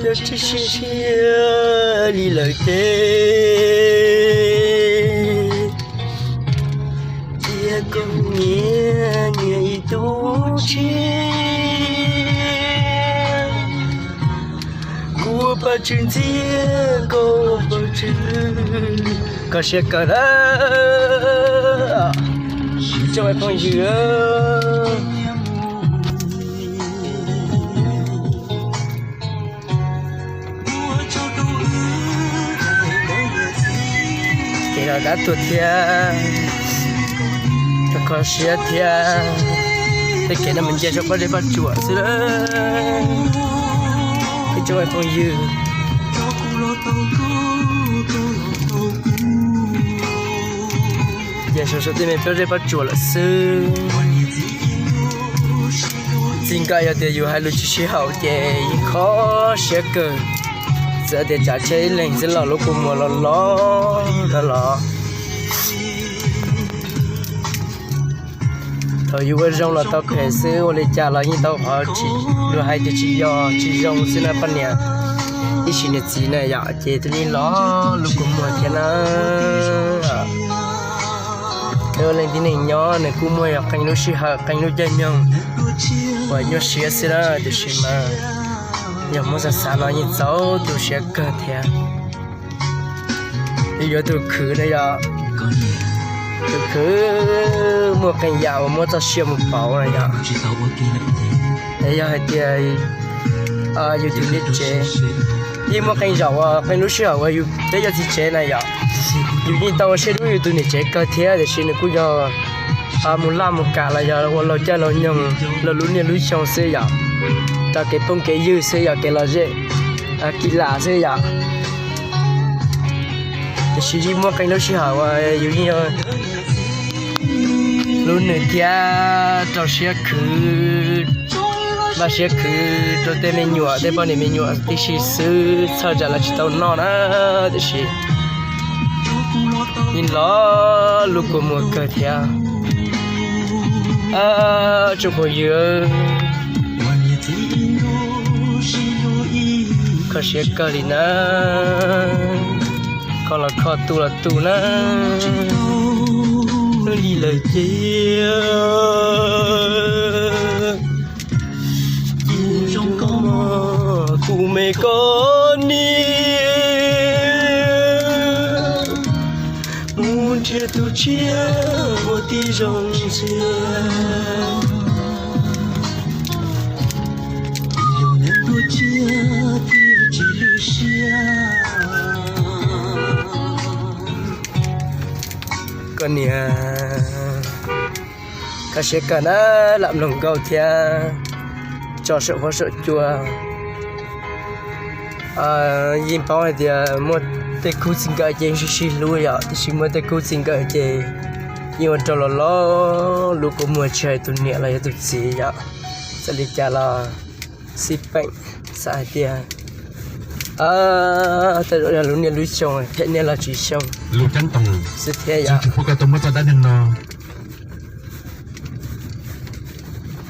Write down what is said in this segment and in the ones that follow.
Yog tsis siab siab li lawm ces cia koj niam niam ib tug tshiab, kuv ua paj tswv ntxiab koj ua paj tswv. Koj siab kawg na, tsoom phooj ywg. Kev no dab tuag thiab, kho siab thiab. Tej kev no mus nce saum pob zeb pob tsuas xwb, ib tsoom phooj ywg. Ces saum saum tej me pob zeb pob tsuas lawm xwb. Txij nkawm yog tias yus hais lus tsis sib haum ces yeej kho siab kawg. Txawm tias tsav tsheb ib leeg xwb los lub kua muag los los no los, thaum yus ua zoo los tau phem xwb, ua li cas los yeej tau qhov tsis, luag hais tias tsis yog tsis zoo xwb na poj niam. Ib sim niam txiv na yom, ces twb yeej los lub kua muag thiab na. Peb ua leej tib neeg nyob nws kuj muaj yog qee lub sij hawm qee lub caij nyoog uas nyuaj siab xwb na, tiam sis mas yog muab xav xav no yeej txaus tu siab kawg thiab. Yuav tus khwv na yom, tus khwv muaj qee yam uas muab txoj sia mus pauv na yom. Es yog hais tias yus tus niam tsev, yeej muaj qee zaum uas qee lub sij hawm uas yus peb yog txiv tsev na yom, yus yeej tau ua siab dub yus tus niam tsev kawg thiab, tiam sis nws kuj yog mus laj mus kam los yog ua laug caij laug nyoog laug lub niaj lub xyoo xwb yom, rau kev phooj kev ywg xwb yom, kev lom zem kis lam xwb yom. Tiam sis yeej muaj qee lub sij hawm uas yus yeej hlub nws thiab rau siab khwv, npaj siab khwv rau tej me nyuam tej poj niam me nyuam tib si xwb, txhawj tsam lawv tsis tau noj na, tiam sis yeej los lub kua muag kawg thiab. Tsoom phooj ywg, kho siab kawg li na, kho los kho tu los tu na, li lawm ces kuv me koj niam mus nrhiav tus tshiab ua tib zoo ntxiag. Koj niam, koj siab kawg na, lam mloog nkauj thiab tso saum huab saum cua. Yeej paub hais tias muaj tej khub txij nkawm ces yeej sib sib hlub yom, tiam sis muaj tej khub txij nkawm ces yeej ua rau los los lub kua muag tsis hais tus niam los yog tus txiv yom. Txawm li cas los xij peem xav hais tias tej zaum yog lub niaj lub xyoo, phem niaj los tsis xyoo xwb thiab yom.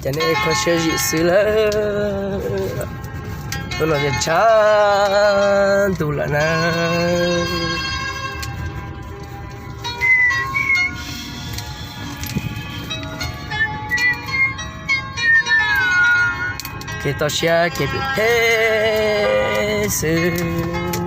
Ces nej kho siab zim xwb lawm, hnub no ces tshav ntuj lawm na. Kev toj siab kev phem phem xwb.